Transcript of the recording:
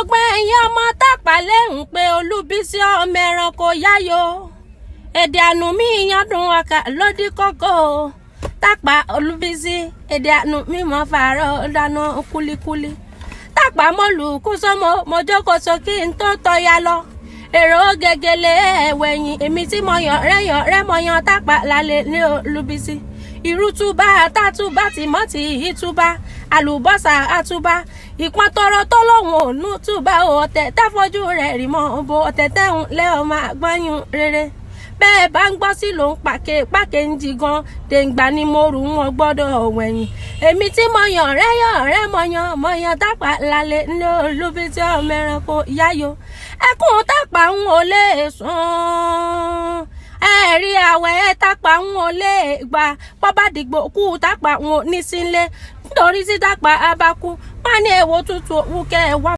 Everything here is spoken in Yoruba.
Gbogbo ẹ̀yin ọmọ Tápà lẹ́hùn pé Olúbísí ọmọ ẹranko yáyò, èdè àánú mi yandun ọkà lódì kókó. Tápà Olúbísí, èdè àánú mi mọ̀ fàárọ̀ dáná kúlíkúlí. Tápà mọ́lù kú sọ́mọ mọ́jọ́kọ̀sọ kí n tó tọ́ya lọ èrò gègèlè ẹ̀wẹ̀yìn. Èmi tí mo yàn rẹ́yàn rẹ́ mo yan Tápà lálẹ́ ní Olúbísí. Ìrútúbà tátúbà tìmọ́tì ìtúbà, àlùbọ́sà àtúbà, ìpọ́n tọrọ tó lòun ò nú túbà. Ọ̀tẹ̀ tẹ́fọ́jú rẹ̀ rí mọ́ bo ọ̀tẹ̀ tẹ́hùn lẹ́ ọmọ àgbọ́yún rere. Bẹ́ẹ̀ bá ń gbọ́ sí ló ń pàkè pàkè ń jí gan dèǹgbà ni mo rù wọn gbọ́dọ̀ wẹ̀yìn. Èmi tí mo yàn rẹ́ yàn rẹ́ mo yan mo yan Tápà lálẹ́ ní Olúbísí ọmọ ẹranko yáyò. Ẹkún Tápà ń ò lè sùn, ẹ̀rí àwẹ̀ Tápà ń ò lè gbà. Bọ́bá dìgbò kú, Tápà ń ò ní sílé, nítorí tí Tápà abakú wọn ní èwo tútù òwú kẹ́ ẹ wá.